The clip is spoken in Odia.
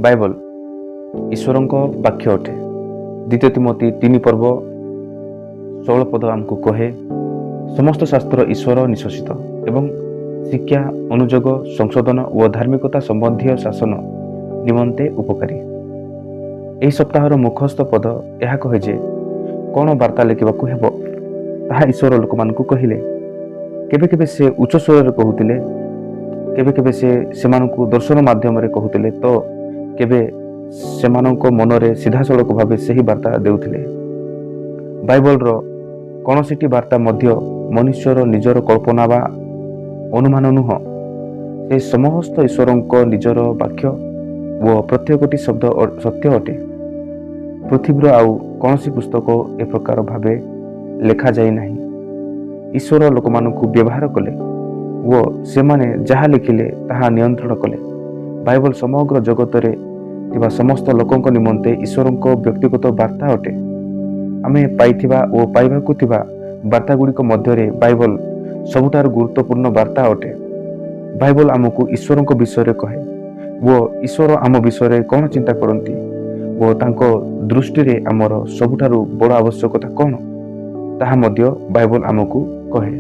ବାଇବଲ ଈଶ୍ୱରଙ୍କ ବାକ୍ୟ ଅଟେ। ଦ୍ୱିତୀୟ ତିମୋଥି 3 ପର୍ବ 16 ପଦ ଆମକୁ କହେ, ସମସ୍ତ ଶାସ୍ତ୍ର ଈଶ୍ୱର ନିଃଶ୍ଵସିତ ଏବଂ ଶିକ୍ଷା, ଅନୁଯୋଗ, ସଂଶୋଧନ ଓ ଧାର୍ମିକତା ସମ୍ବନ୍ଧୀୟ ଶାସନ ନିମନ୍ତେ ଉପକାରୀ। ଏହି ସପ୍ତାହର ମୁଖସ୍ଥ ପଦ ଏହା କହେ ଯେ କ'ଣ ବାର୍ତ୍ତା ଲେଖିବାକୁ ହେବ, ତାହା ଈଶ୍ୱର ଲୋକମାନଙ୍କୁ କହିଲେ। କେବେ କେବେ ସେ ଉଚ୍ଚ ସ୍ୱରରେ କହୁଥିଲେ, କେବେ କେବେ ସେ ସେମାନଙ୍କୁ ଦର୍ଶନ ମାଧ୍ୟମରେ କହୁଥିଲେ ତ କେବେ ସେମାନଙ୍କ ମନରେ ସିଧାସଳଖ ଭାବେ ସେହି ବାର୍ତ୍ତା ଦେଉଥିଲେ। ବାଇବଲର କୌଣସିଟି ବାର୍ତ୍ତା ମଧ୍ୟ ମନୁଷ୍ୟର ନିଜର କଳ୍ପନା ବା ଅନୁମାନ ନୁହଁ। ସେ ସମସ୍ତ ଈଶ୍ୱରଙ୍କ ନିଜର ବାକ୍ୟ ଓ ପ୍ରତ୍ୟେକଟି ଶବ୍ଦ ସତ୍ୟ ଅଟେ। ପୃଥିବୀର ଆଉ କୌଣସି ପୁସ୍ତକ ଏ ପ୍ରକାର ଭାବେ ଲେଖାଯାଇ ନାହିଁ। ଈଶ୍ୱର ଲୋକମାନଙ୍କୁ ବ୍ୟବହାର କଲେ ଓ ସେମାନେ ଯାହା ଲେଖିଲେ ତାହା ନିୟନ୍ତ୍ରଣ କଲେ। ବାଇବଲ ସମଗ୍ର ଜଗତରେ ଥିବା ସମସ୍ତ ଲୋକଙ୍କ ନିମନ୍ତେ ଈଶ୍ୱରଙ୍କ ବ୍ୟକ୍ତିଗତ ବାର୍ତ୍ତା ଅଟେ। ଆମେ ପାଇଥିବା ଓ ପାଇବାକୁ ଥିବା ବାର୍ତ୍ତା ଗୁଡ଼ିକ ମଧ୍ୟରେ ବାଇବଲ ସବୁଠାରୁ ଗୁରୁତ୍ୱପୂର୍ଣ୍ଣ ବାର୍ତ୍ତା ଅଟେ। ବାଇବଲ ଆମକୁ ଈଶ୍ୱରଙ୍କ ବିଷୟରେ କହେ ଓ ଈଶ୍ୱର ଆମ ବିଷୟରେ କ'ଣ ଚିନ୍ତା କରନ୍ତି ଓ ତାଙ୍କ ଦୃଷ୍ଟିରେ ଆମର ସବୁଠାରୁ ବଡ଼ ଆବଶ୍ୟକତା କ'ଣ, ତାହା ମଧ୍ୟ ବାଇବଲ ଆମକୁ କହେ।